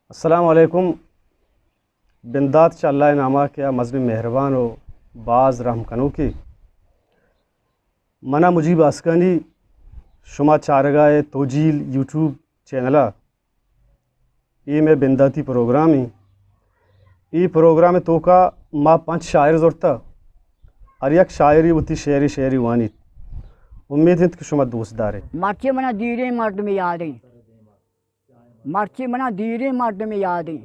السلام علیکم۔ بندات چہ اللہ ءِ ناما کہ آ مزنیں مہربان و باز رحم کنوکے۔ منا مجیب آسکانی شما چارگا ءِ توجیل یوٹیوب چینل ءَ۔ اے مئے بنداتی پروگرام ایں۔ اے پروگرام ءِ توکا ما پنچ شاعر زرتا، ہر یک شاعری وتی شعری شعری وانیت۔ امید انت کہ شما دوست دارے۔ مرچی منا دیریں مردم یادیں۔ مرچی منا دیریں مردم یادیں۔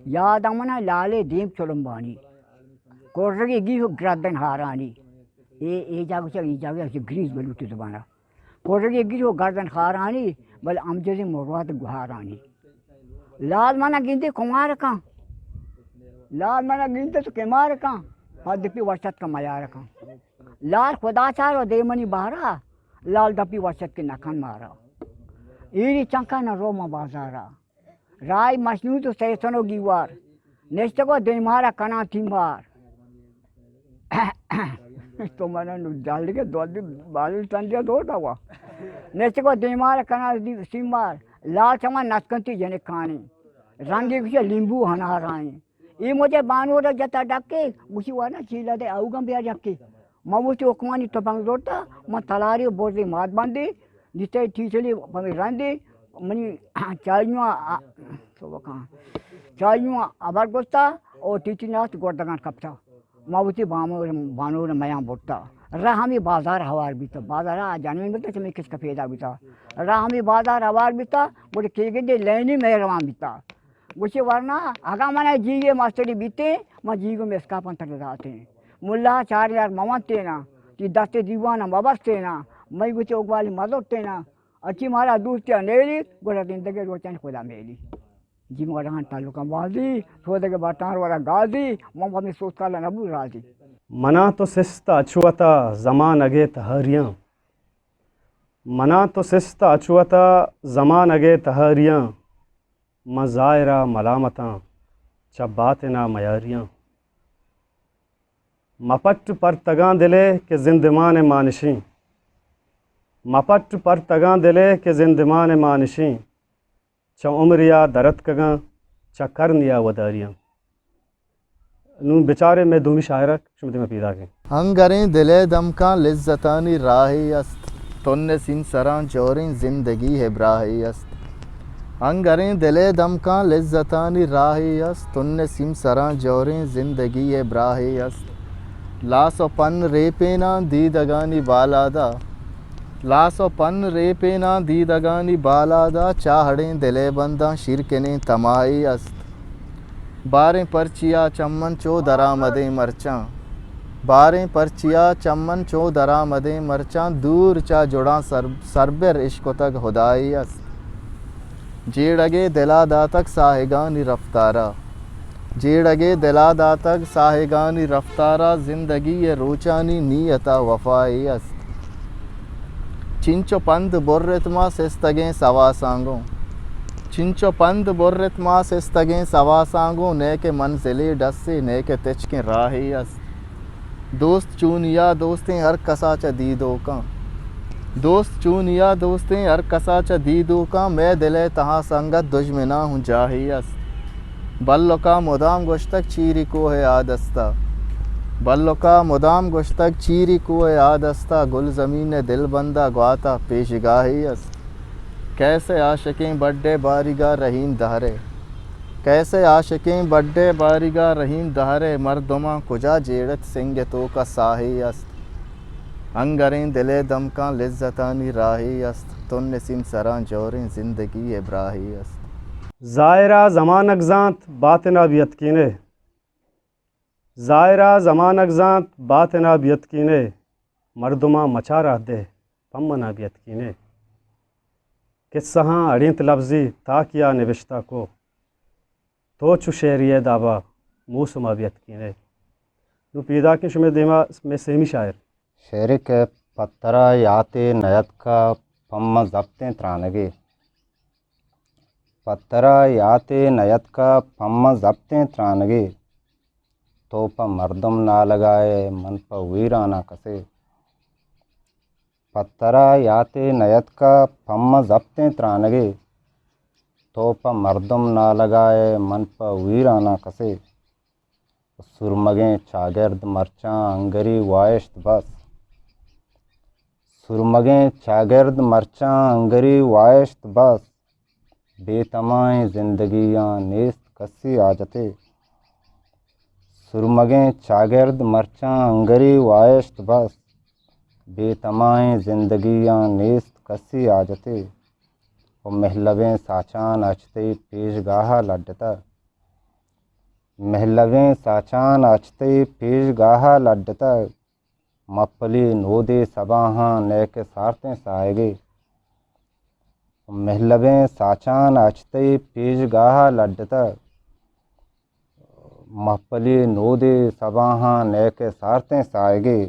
یاد منا لالے دیم چلمبانی۔ کرگی گیش و گردن ہارانی۔ اے، اے جاگہ چا، اے جاگہ چا گریز بلوچی زبانا۔ کرگی گیش و گردن ہارانی، بل امجدیں مراد گہارانی۔ لال منا گندے کمار کن۔ لال منا گندے تو کمار کن۔ پد پی وشت کن میار کن۔ لال خدا چار و دے منی بہرا، لال دپی وشت کہ نکن مارا۔ ایری چنکا نہ رو ما بازارا۔ رائی مشنود و سیسن و گیوار، نشتگو دیمارا کنان تیمار۔ تو منا نو جلدی کے دودی بالو تندیا دوتا ہوا۔ نشتگو دیمارا کنان دی-، تیمار۔ لال چما نتکنتی جنکانی۔ رنگی گوشے لیمبو ہنارائیں۔ اے مجھے بانور جتا ڈکے، گوشی وانا چیلا دے اوگم بیا جکے۔ من وتی حکمانی تپنگ زرتا، من تلاری و برزی مات بندی، جتے ٹیچلی پمی رندی، منی چائیوں آ-، تو بکن۔ چائیوں ابر گستا، او ٹیچی نات گردگان کپتا۔ ما وتی بانور، بانور میان برتا۔ راہ ہمی بازار ہوار بیتا۔ بازار آ جنین بیتا، چمی کس کا پیدا بیتا۔ راہ ہمی بازار ہوار بیتا، گوڑے کیگندے لینی مہروان بیتا۔ گوشی ورنا، اگاں من جیگے ماسٹری بیتیں، من جیگو مسکاپاں تر داتیں۔ ملا چار یار مونتینا، تی دست دیوانا مبستینا، مئی گوشی اگوالی مزرتینا، اچی مارا دوستیا نیلی، گڑا زندگی روچانی خدا میلی۔ جی ماران تعلقاں بازی، سودگ بٹان ورا گازی، من پمی سوتکالا نبو راضی۔ منا تو سست اچ وتا زمانگے تہاریاں۔ منا تو سست اچ وتا زمانگے تہاریاں۔ من ظاہرا ملامتاں چہ باطنا میاریاں۔ مپٹ پرتگاں دلے کہ زندمان مانشیں۔ مپٹ پرتگاں دلے کہ زندمان مانشیں۔ چہ عمریا درتکگاں چہ کرنیا وداریاں۔ نوں بچارے مئے دومی شاعرک شمئے دیما پیداک انت۔ ہنگریں دل ءِ دمکاں لذتانی راہے است، تن ءِ سیمسراں جوریں زندگی ءِ براہے است۔ ہنگریں دل ءِ دمکاں لذتانی راہے است، تن ءِ سیمسراں جوریں زندگی ءِ براہے است۔ لاس و پن ریپیناں دیدگانی بالادا، لاس و پن ریپیناں دیدگانی بالادا، چاہڑیں دل ءِ بنداں شیرکنیں تماہے است۔ باریں پرچیا چمن چو درآمدیں مرچاں، باریں پرچیا چمن چو درآمدیں مرچاں، دور چہ جڑاں سر، سربر اشکتگ ہدائے است۔ جیڑگے دلا داتگ ساہگانی رفتارا، جیڑگے دلا داتگ ساہگانی رفتارا، زندگی ءِ روچانی نیتا وفائے است۔ چنچو پند برت ما سستگیں سواساں گوں، چنچو پند برت ما سستگیں سواساں گوں، نئے کہ منزلے ڈسے، نئے کہ تچکیں راہے است۔ دوست چونیا دوستیں ہر کسا چہ دیدوکاں، دوست چونیا دوستیں ہر کسا چہ دیدوکاں، مئے دل ءِ تہا سنگت دژمناں ہوں جاہے است۔ بلکا مدام گوشتگ چیری کوہ ءِ آ دستا، بلکا مدام گوشتگ چیری کوہ ءِ آ دستا، گلزمین ءِ دلبندا گواتا پیشگاہے است۔ کیسے عاشقیں بڈ ءِ باریگا رحیم دہرے، کیسے عاشقیں بڈ ءِ باریگا رحیم دہرے، مردماں کجا جیڑت سنگ ءِ توکا ساہے است۔ ہنگریں دل ءِ دمکاں لذتانی راہے است، تن ءِ سیمسراں جوریں زندگی ءِ براہے است۔ ظاہرا زمانگ زانت باطنا بیتکینے، ظاہرا زمانگ زانت باطنا بیتکینے، مردماں مچار آ دے پمنا بیتکینے۔ کسہاں اڑینت لبزی تاکیا نبشتہ کو، تو چو شعری ءِ دابا موسما بیتکینے۔ نوں پیداکیں شمئے دیما مئے سیمی شاعر۔ شعرے کہ پہ ترا یاتے نیتکا پمن زپتیں ترانگے۔ پہ ترا یاتے نیتکا پمن زپتیں ترانگے۔ تو پہ مردم نالگائے، من پہ ویرانا کسے۔ پہ ترا یاتے نیتکا پمن زپتیں ترانگے۔ تو پہ مردم نالگائے، من پہ ویراناں کسے۔ سرمگیں چاگرد مرچاں انگری واہشت بس۔ سرمگیں چاگرد مرچاں انگری واہشت بس۔ بے تمائیں زندگیاں نیست کسی حاجتے۔ سرمگیں چاگرد مرچاں انگری واہشت بس۔ بے تمائیں زندگیاں نیست کسی حاجتے۔ و مہلبیں ساچان اچ تئی پیشگاہ ءَ لڈتگ۔ مہلبیں ساچان اچ تئی پیشگاہ ءَ لڈتگ۔ مپلی نودے سباہاں نئیکہ سارتیں ساہگے۔ مہلبیں ساچان اچ تئی پیشگاہ ءَ لڈتگ۔ مپلی نودے سباہاں نئیکہ سارتیں ساہگے۔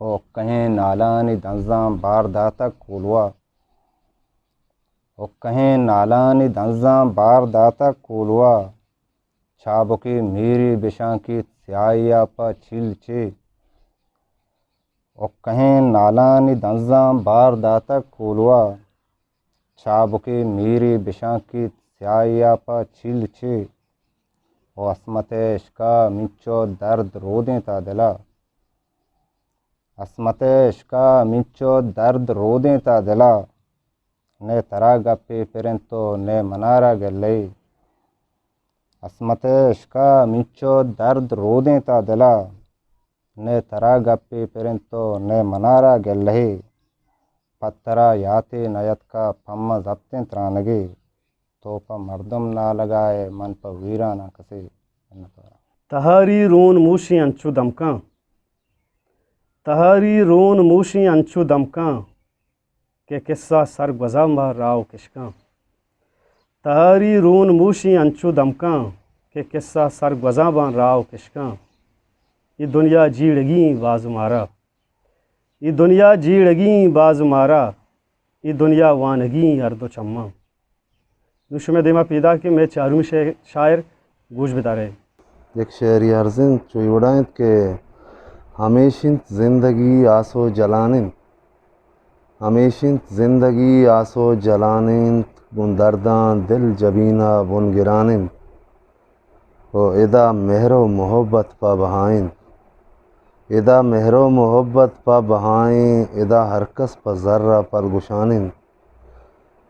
ہکہیں نالانی دنزاں بار داتگ کولوا۔ ہکہیں نالانی دنزاں بار داتگ کولوا۔ چابکے میری بشانکیت سیاہی ءَ پہ چیل چے۔ ہکہیں نالانی دنزاں بار داتگ کولوا۔ چابکے میری بشانکیت سیاہی ءَ پہ چیل چے۔ او عصمت ءِ عشق ءَ منچو درد رودینت ءَ دل ءَ۔ عصمت ءِ عشق ءَ منچو درد رودینت ءَ دل ءَ۔ نئے ترا گپے پرنت و نئے منارا گلہ ئے۔ عصمت ءِ عشق ءَ منچو درد رودینت ءَ دل ءَ۔ نئے ترا گپے پرنت و نئے منارا گلہ ئے۔ پہ ترا یاتے نیتکا پہ من زپتیں ترانگے۔ تو پہ مردم نالگائے، من پہ ویراناں کسے۔ منت وارا۔ تہاری رون موشی انچو دمکاں، تہاری رون موشی انچو دمکاں، کہ کسہ سرگوزاں باں راہ و کشکاں۔ تہاری رون موشی انچو دمکاں، کہ کسہ سرگوزاں باں راہ و کشکاں۔ اے دنیا جیڑگی ایں باز مارا، اے دنیا جیڑگی ایں باز مارا، اے دنیا وانگی ایں ہر دو چماں۔ نوں شمئے دیما پیداکیں مئے چارمی شے-، شاعر گوش بدارے۔ یک شعرے عرض انت، چو اے وڑا انت کہ ہمیش انت زندگی آس و جلان انت۔ ہمیش انت زندگی آس و جلان انت، گوں درداں دل جبین ءَ بن گران انت۔ و ادا مہر و محبت پہ بہا انت۔ ادا مہر و محبت پہ بہا انت، ادا ہر کس پہ زر ءَ پلگوشان انت۔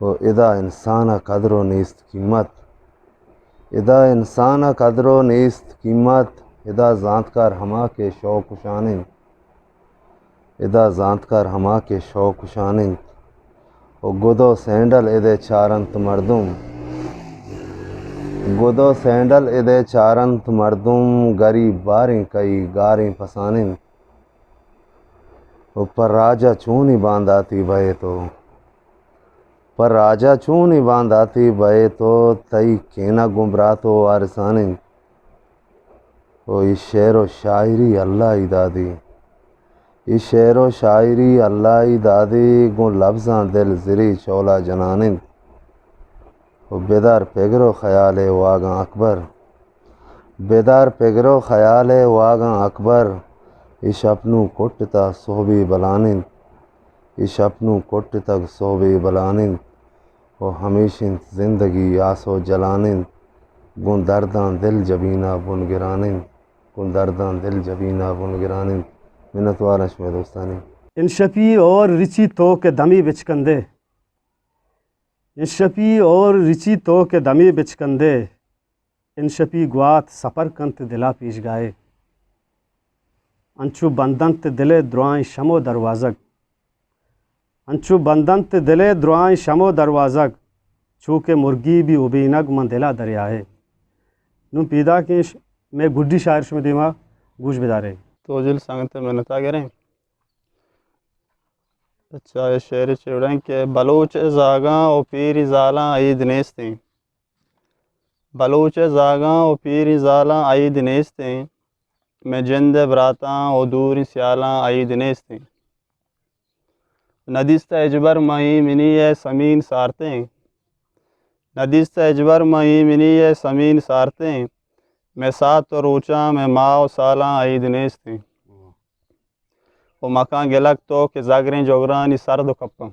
و ادا انسان ءِ قدر و نیست قیمت۔ ادا انسان ءِ قدر و نیست قیمت، ادا زانتکار ہما کہ شوق و شان انت۔ ادا زانتکار ہما کہ شوق و شان انت۔ و گد و سینڈل ادے چارنت مردم۔ گد و سینڈل ادے چارنت مردم، گریب باریں کئی گاریں پسان انت۔ و پہ راج ءَ چونی بانداتی بئے تو؟ پہ راج ءَ چونی بانداتی بئے تو؟ تئی کینگ گوں برات و وارسان انت۔ و اے شعر و شاعری اللہ ئی دادی۔ اے شعر و شاعری اللہ ئی دادی، گوں لبزاں دل زری چولا جنان انت۔ و بدار پگر و خیال ءِ واگاں اکبر۔ بدار پگر و خیال ءِ واگاں اکبر۔ اے شپ نوں کٹتہ سہبے بلان انت۔ اے شپ نوں کٹتگ سہبے بلان انت۔ و ہمیش انت زندگی آس و جلان انت۔ گوں درداں دل جبین ءَ بن گران انت۔ گوں درداں دل جبین ءَ بن گران انت۔ منت واراں شمئے دوستانی۔ انشپی اور رچی تو کہ دمے بچکندے۔ انشپی اور رچی تو کہ دمے بچکندے۔ انشپی گوات سپر کنت دل ءَ پیشگاہے۔ انچو بندنت دل ءِ درائیں شم و دروازگ۔ انچو بندنت دل ءِ درائیں شم و دروازگ، چو کہ مرگی بی ابینگ من دل ءَ دریاہے۔ نوں پیداکیں ش-، مئے گڈی شاعر شمئے دیما گوش بدارے۔ تو جل سنگت منتا گریں۔ اچھا، اے شعر چے وڑیں کہ بلوچ ءِ زاگاں و پیری زالاں عید نیستیں۔ بلوچ ءِ زاگاں و پیری زالاں عید نیستیں۔ مئے جند ءِ براتاں و دوریں سیالاں عید نیستیں۔ ندیستہ ہچبر من ایمنی ءِ سمین سارتیں۔ ندیستہ ہچبر من ایمنی ءِ سمین سارتیں۔ مئے ساعت و روچاں، مئے ماہ و سالاں عید نیستیں۔ و مکاں گلگ تو کہ زگریں جگرانی سرد و کپاں۔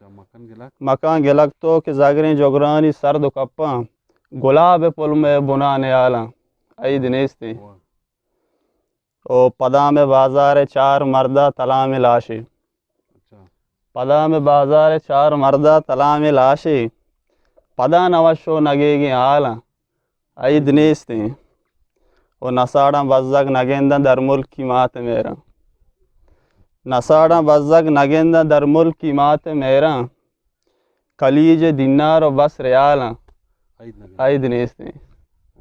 اچھا، مکن گلگ۔ مکن گلگ تو کہ زگریں جگرانی سرد و کپاں، گلاب پل مئے بنا نیالاں، عید نیستیں۔ واہ۔ او پدا مئے بازار چار مردا تلام لاشے۔ اچھا۔ پدا مئے بازار چار مردا تلام لاشے۔ پدا نوش و نگیگیں حالاں، عید نیستیں۔ و نساڑاں بزگ نگنداں در ملکی مات مہراں۔ نساڑاں بزگ نگنداں در ملکی مات مہراں۔ کلیج دینار و بس ریالاں، عید نگنداں۔ عید نیستیں۔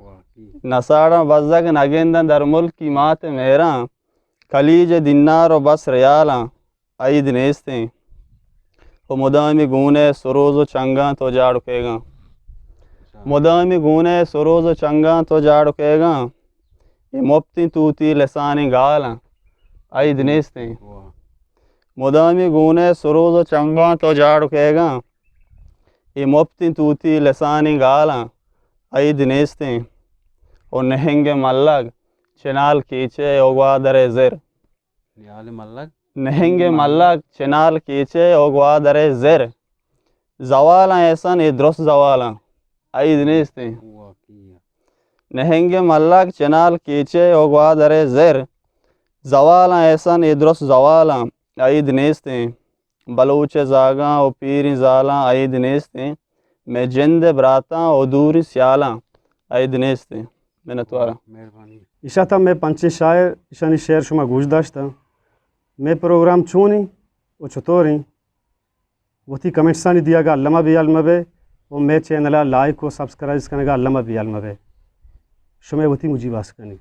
واہ، کی؟ نساڑاں بزگ نگنداں در ملکی مات مہراں۔ کلیج دینار و بس ریالاں، عید نیستیں۔ و مدامی گون ء سروز و چنگاں تو جاڑ کیگاں۔ اچھا۔ مدامی گون ء سروز و چنگاں تو جاڑ کیگاں۔ اے مپتیں توتی لسانیں گالاں، عید نیستیں۔ واہ۔ مدامی گون ء سروز و چنگاں تو جاڑ کیگاں۔ اے مپتیں توتی لسانیں گالاں، عید نیستیں۔ و نہنگ ملگ چنال کیچے و گوادر زر۔ نیال ملگ۔ نہنگ ملگ چنال کیچے و گوادر زر۔ زوالاں احسن اے درست زوالاں، عید نیستیں۔ واقعی۔ نہنگ ملگ چنال کیچے و گوادر زر۔ زوالاں احسن اے درست زوالاں، عید نیستیں۔ بلوچ زاگاں و پیریں زالاں، عید نیستیں۔ مئے جند براتاں و دوریں سیالاں، عید نیستیں۔ منتواراں۔ مہربانی۔ ایشاں تاں مئے پنچیں شاعر، ایشانی شعر شما گوش داشتاں۔ مئے پروگرام چونیں و چطوریں؟ وتی کمنٹسانی دیگا الما بے حال مبے و مئے چینلا لائک و سبسکرائب کنگا الما بے حال مبے۔ شمئے وتی مجیب آسکانی۔